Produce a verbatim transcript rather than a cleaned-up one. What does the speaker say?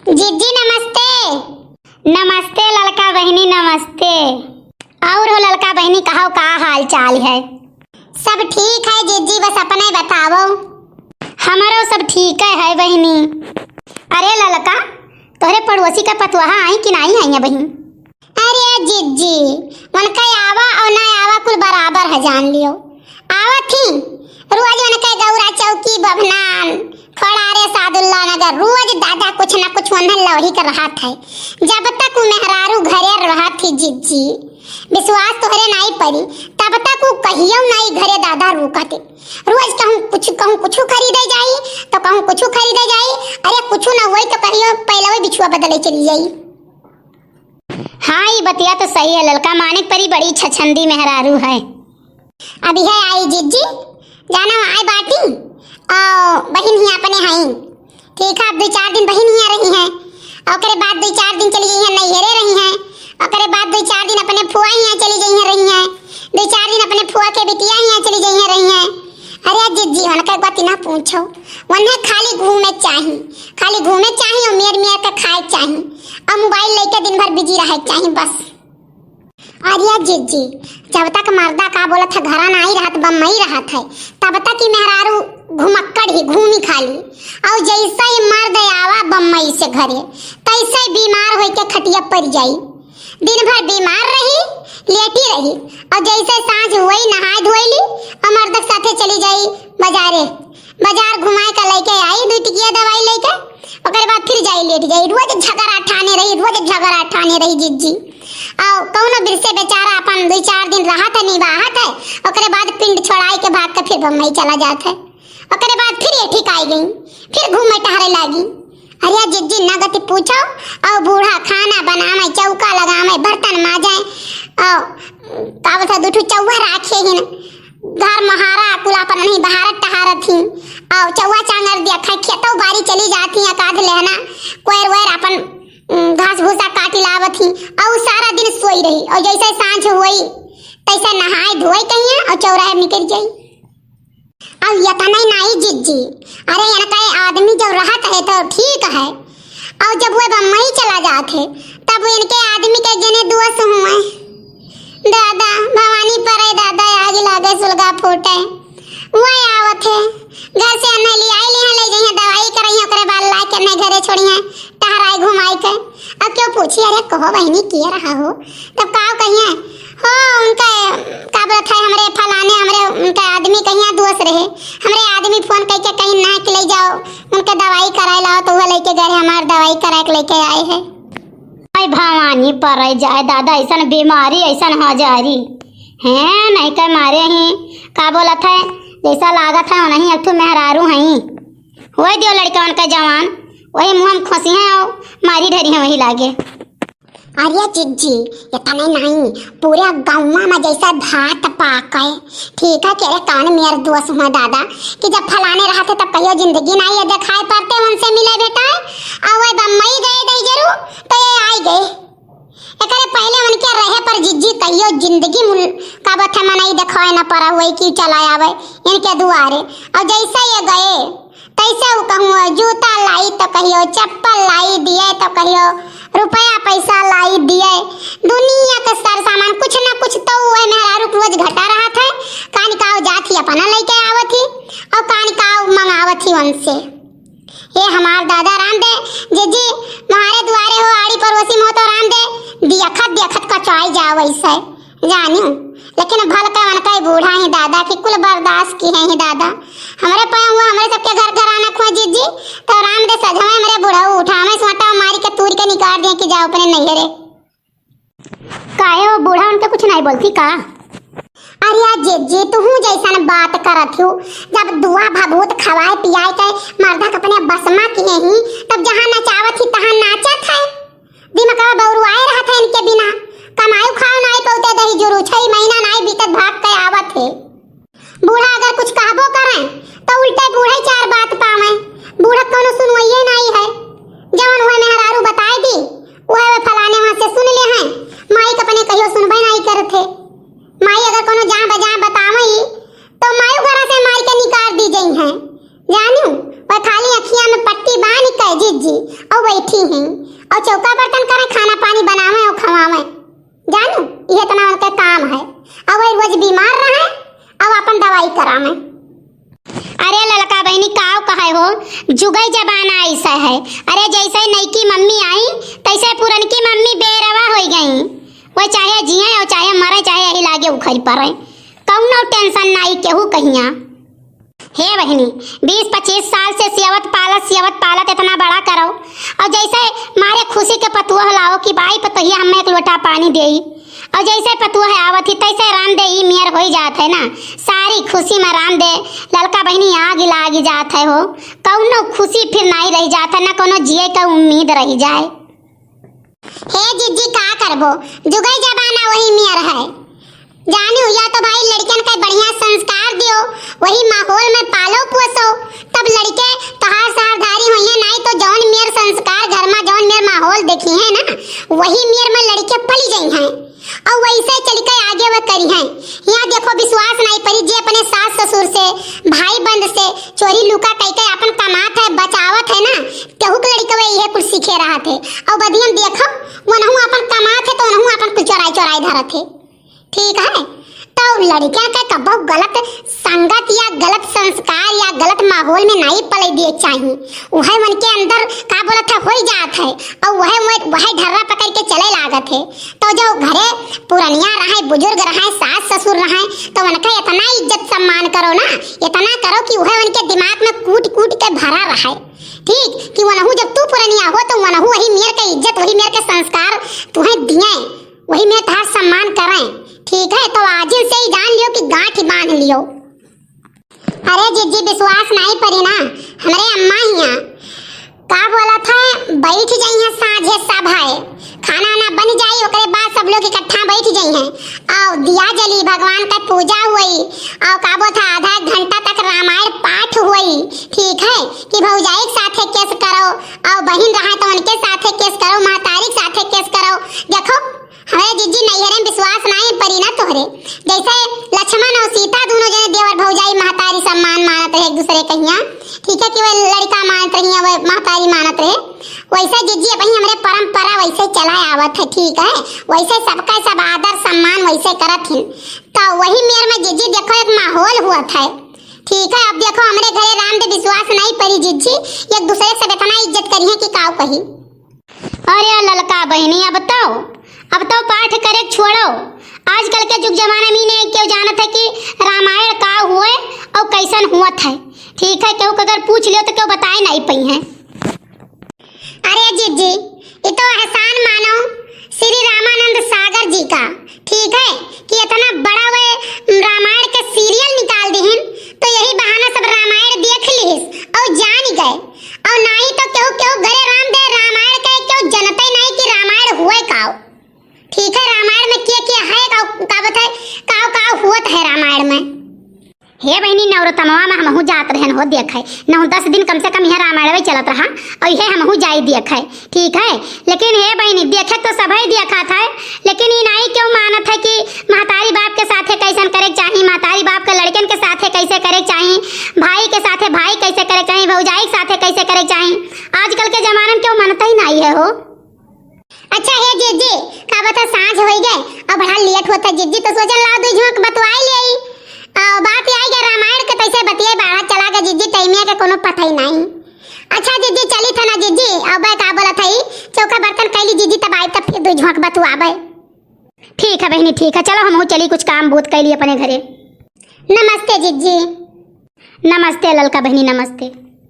जिज्जी नमस्ते। नमस्ते ललका बहिनी, नमस्ते। और हो ललका बहिनी, कहो का हाल चाल है? सब ठीक है जिज्जी, बस अपने बतावो। हमरो सब ठीक है, है बहिनी। अरे ललका, तोहरे पड़ोसी का पतोहा आई कि नाई आई है बहिन? अरे जिज्जी, उनका आवा और ना आवा कुल बराबर है, जान लियो। आवत ही, रोज उनके गौरा चौकी, बभनान, खड़ारे, सादुल्ला नगर, रोज दादा कुछ ना कुछ उन्हें लौही कर रहत है। जब तक उ मेहरारू घरे रहत ही जिज्जी, विश्वास तोहरे नाई परी, तब तक उ कहियो नाई घरे दादा रुकत। रोज कहूँ कुछ, कहूँ कुछ खरीदे जाई, तो कहूँ कुछ खरीदे जाई। अरे कुछ ना होई तो कहियो पहले बिछुआ बदले चली जाई। हाँ, ई बतिया तो सही है ललका, मानिक परी बड़ी छछंदी मेहरारू है। अभी है आई जिज्जी, जानो आए बाटी, और बहिन ही अपने हई। ठीक है, अब दुई चार दिन बहिन हियाँ रही हैं, ओकरे बाद दुई चार दिन चली जइहैं नैहरे रही हैं, ओकरे बाद दुई चार दिन अपने फुआ हियाँ चली जइहैं रही हैं, दुई चार दिन अपने फुआ के बिटिया हियाँ चली जइहैं रही हैं। अरे जिज्जी, उनके बात ना पूछो, उन्हें खाली घूमे चाही, खाली घूमे चाही और मेर मेर के खाए चाही और मोबाइल लेके दिन भर बिजी रहे चाही बस। अरे जिज्जी, जब तक मर्दा का बोलत है घरा नाई रहत, बम्बई रहत है, तब तक ही मेहरारू घुमक्कड़ ही घूमी खाली। और जैसे ही मर्द आवा बम्बई से घरे, तैसे ही बीमार होई के खटिया पर जाई। दिन भर बीमार रही, लेटी रही, और जैसे सांझ हुई नहाए धोई ली और मर्द के साथे चली जाई बाजारे। बाजार घुमाए का लेके आई दुई टिकिया दवाई लेके, ओकरे बाद फिर जाई लेट जाई। रोज झगड़ा ठाने रही, रोज झगड़ा ठाने रही जिज्जी। और कौनो बिरसे बेचारा अपन दुई चार दिन रहत है, निभावत है, ओकरे बाद पिंड छोड़ाई के भाग के फिर बम्बई चला जात है। ओकरे बाद फिर ये ठीक आई गई, फिर घूमे टहरे लागी। अरे जिज्जी न गति पूछो, और बूढ़ा खाना बनावे, चौका लगावे, बर्तन माजे, और का बोलता दू ठो चौवा राखे हिन, घर महारा कुल अपन नहीं बहारत टहारत ही, और चौवा चांगर दिया खाए खेतौ बारी चली जात ही, एकाध लेहना कोयर वोयर अपन, उम, घास भूसा काटी लावत ही, और सारा दिन सोई रही, और जैसे सांझ हुई तैसे नहाए धोए कहिया और चौराहे निकल जाई। अब यतने नाई जिज्जी, अरे इनका आदमी जब रहत है तो ठीक है, और जब वो बम्बई चला जात है तब इनके आदमी के जने दोष हुए। दादा भवानी परे दादा, आग लागे सुलगा फूटे, वो आवत है घर से अन्ने ले आई, ले ले जइहैं दवाई करइहैं, ओकरे बाद ला के अन्ने घरे छोड़िहैं टहराई घुमाई के। अब क्यों पूछी, अरे कहो बहिनी किए रहा हो, तब का कहिए हो उनका का बोलत है, हमरे फलाने, हमरे उनका आदमी कहिया दोस्त रहे, हमरे आदमी फोन करके कहीं ना कि ले जाओ उनके दवाई कराए लाओ, तो वो लेके गए हमार दवाई करा के लेके आए हैं। आई भवानी परे जाए दादा, ऐसन बीमारी ऐसन हजारी हैं, नहीं के मारे ही का बोलत है, जैसा लागत है वही एक ठो मेहरारू हैं। वही दियो लड़का उनका जवान, वही मुँह में खोसी हैं और मारी ढरी हैं वही लागे। अरे जिज्जी, इतने नहीं, पूरे गौवा में जैसे भात पाके, ठीक है, केरे कान मेर दोष हुआ दादा, कि जब फलाने रहते तब कहियो जिंदगी नहीं ये दिखाई पड़ते उनसे मिले भेटाए, और वह बम्बई गए दई जरू, तो ये आई गए। एकरे पहले उनके रहे पर जिज्जी कहियो जिंदगी मुल-, का बथे मनई दिखाए न पड़ा हुए कि चला आवे इनके दुआरे, और जैसे ये गए, तैसे उ कहूँ जूता लाई तो कहियो, चप्पल लाई दिए तो कहियो, रुपया पैसा लाई दिए, दुनिया के सर सामान कुछ ना कुछ तो वह मेहरारू के रोज घटा रहत है। कान काव जात ही अपना लेके आवत ही और कान काव मंगावत ही उनसे। ये हमार दादा राम दे, जिज्जी, तुम्हारे दुआरे हो, आड़ी पड़ोसी में हो तो राम दे, दियखत दियखत कचाई जाओ ऐसे। जानियो, लेकिन भलका वनका बूढ़ा ही दादा कि कुल बर्दाश्त की है ही दादा। हमरे पाया हुआ हमरे सबके घर घराना खुआ जिज्जी, तो राम दे सजवे हमरे बूढ़ा उठा, हमें सोटा मारी के तूर के निकाल दिए कि जाओ अपने नैहरे। काहे वो बूढ़ा उनके कुछ नहीं बोलती का? अरे जिज्जी, तू जैसन बात करत हो, जब दुआ भभूत खवाए पियाए के मर्दा के अपने बस मा किए ही, तब जहाँ नचावत ही तहाँ नाचत है। दिमकवा बौरुआए रहत है इनके बिना। कमाई खाओ नाई पौते दही जुरू, छई महीना नाई बीतत भाग के आवत है। बूढ़ा अगर कुछ कहबो करें तो उल्टे बूढ़े चार बात पावे। बूढ़ा कोनो सुनवइये नाई है। जवन वह मेहरारू बताए दी, वह वह फलाने वहाँ से सुन ले हैं। माई के अपने कहियो सुनबे नाई करत है। माई अगर कोनो जहाँ बजाए बतावे तो माई घरा से मार के निकाल दी गई हैं। जानू, वह खाली अखिया में पट्टी बांध के जिज्जी हैं, और चौका बर्तन करें, खाना पानी बनावें और खवावें। जानू, ये इतना उनके काम है। और वही रोज बीमार रहें और अपन दवाई करावें। अरे ललका बहिनी, काव कहे हो, जुगई जमाना ऐसा है। अरे जैसे नईकी मम्मी आई, तैसे पुरनकी मम्मी बेरवा होइ गई। वो चाहे जिए और चाहे मरे, चाहे यही लागे उखड़ पड़े, कौनो tension नाई केहू कहिया। हे बहिनी, बीस पच्चीस साल से सियवत पालत, सियवत पालत इतना बड़ा करो, और जैसे मारे खुशी के पतुआ लाओ कि भाई पतोहिया हमें एक लोटा पानी देई, और जैसे पतुआ आवत ही तैसे रांधे ई मेर होई जात है ना, सारी खुशी में रांधे। ललका बहिनी आग लागी जात है हो, कौनो खुशी फिर नाई रही जात है, ना कौनो जिए का उम्मीद रही जाए। हे जिज्जी, का करबो, जुगई जमाना वही मेर है। जानू, या तो भाई लड़कन के बढ़िया संस्कार दियो, वही माहौल में पालो पोसो, तब लड़के तोहार सहारधारी होइहें, नाई तो जौन मेर संस्कार घर में, जौन मेर माहौल देखिहें ना, वही मेर में लड़के पली जइहें और वैसे चल के आगे वह करिहें। यहाँ देखो, विश्वास नाई परी, जे अपने सास ससुर से, भाई बंद से चोरी लुका कई के अपन कमात है, बचावत है ना, केहू के लड़कवे इहे कुल सीखे रहत है। और बदियम देखो, वनहू अपन कमात है तो वनहू अपन कुल चोराई चोराई धरत है। ठीक है, तो लड़कियां के कबो गलत संगत या गलत संस्कार या गलत माहौल में नाई पले दिए चाही। उहे उनके अंदर का बोलत है, होई जात है, और वह, वह, वह ढर्रा पकड़ के चले लागत है। तो जो घरे पुरनिया रहे, बुजुर्ग रहे, सास ससुर रहे, तो उनका इतना इज्जत सम्मान करो ना, इतना करो कि वह उनके दिमाग में कूट कूट के भरा रहे। ठीक, कि वनहू जब तू पुरनिया हो तो वनहू वही मेर के इज्जत, वही मेर के संस्कार तुहें दिए, वही मेर तहार सम्मान करें। ठीक है, तो आजिन से ही जान लियो कि गांठ ही बांध लियो। अरे जिज्जी, विश्वास नाई परी ना, हमरे अम्मा हिया का बोलत है, बैठ जइहें साँझे सब है, खाना ना बन जाई, ओकरे बाद सब लोग इकट्ठा बैठ जइहें, और दिया जली, भगवान का पूजा हुई, और का बोलत है, आधा एक घंटा तक रामायण पाठ हुई। ठीक है, कि भौजाई के साथे केस करो, और बहिन रहा तो उनके साथे केस करो, महतारी के साथे केस करो। देखो, हमरे जिज्जी नैहरे में विश्वास नाई परी ना तोहरे। जैसे लक्ष्मण और सीता दोनों जने देवर भौजाई महतारी सम्मान मानत रहे एक दूसरे कहिया, ठीक है, कि वह लड़का मानत रही, वह महतारी मानत रहे, वैसे जिज्जी अब ही हमरे परंपरा वैसे चला आवत है। ठीक है, वैसे सबका सब आदर सम्मान वैसे करत हैं। तो वही मेर में जिज्जी देखो एक माहौल हुआ था। ठीक है, अब देखो हमरे घरे राम दे विश्वास नाई परी जिज्जी, एक दूसरे से इतना इज्जत करिहें कि काऊ कही। अरे ललका बहिनी, अब तो, अब तो पाठ करे छोड़ो। आजकल के जुग जमाना में नहीं केहू जानत है कि रामायण का हुए और कैसन हुआ था। ठीक है, केहू के अगर पूछ लियो तो केहू बताए नहीं पइहें। अरे जिज्जी, ये तो एहसान मानो श्री रामानंद सागर जी का। ठीक है, कि इतना बड़ा वे रामायण के serial निकाल दिहिन, तो यही बहाना सब रामायण देख लिहिस और जान गए। और नाही तो केहू, केहू घरे राम दे रामायण के केहू जनते नहीं कि रामायण हुए काव। ठीक है, रामायण में के, के है, काव, का बताए, काव, काव हुअत है रामायण में। हे बहिनी, नवरतनवा में हमहू जात रहन हो देखे, नौ दस दिन कम से कम यह रामायण चलत रहा, और यह हमहू जाई देखे। ठीक है, लेकिन हे बहिनी, देखे तो सभई देखत है, लेकिन ई नाई केहू मानत है कि महतारी बाप के साथे कैसन करे के चाही, महतारी बाप के लड़कन के साथे कैसे करे के चाही, भाई के साथे भाई कैसे करे के चाही, भौजाई के साथे कैसे करे के चाही। आजकल के जमाना में केहू मानता ही नाई है हो। अच्छा हे जिज्जी, का बता, साँझ होई गए और बड़ा late होता जिज्जी, तो सोचन लाओ दुई झोंक बतवाई ले। आ, बात आई गए रामायण के, तैसे बतिये बारह चला गए जिज्जी, time के कोनो पता ही नाई। अच्छा जिज्जी, चली था ना जिज्जी, अब का बोलत है, चौका बर्तन कैली जिज्जी, तब आई तब फिर दुई झोंक बतवाबे। ठीक है बहिनी, ठीक है, चलो हमहू चली, कुछ काम बूत कैली अपने घरे। नमस्ते जिज्जी। नमस्ते ललका बहिनी, नमस्ते।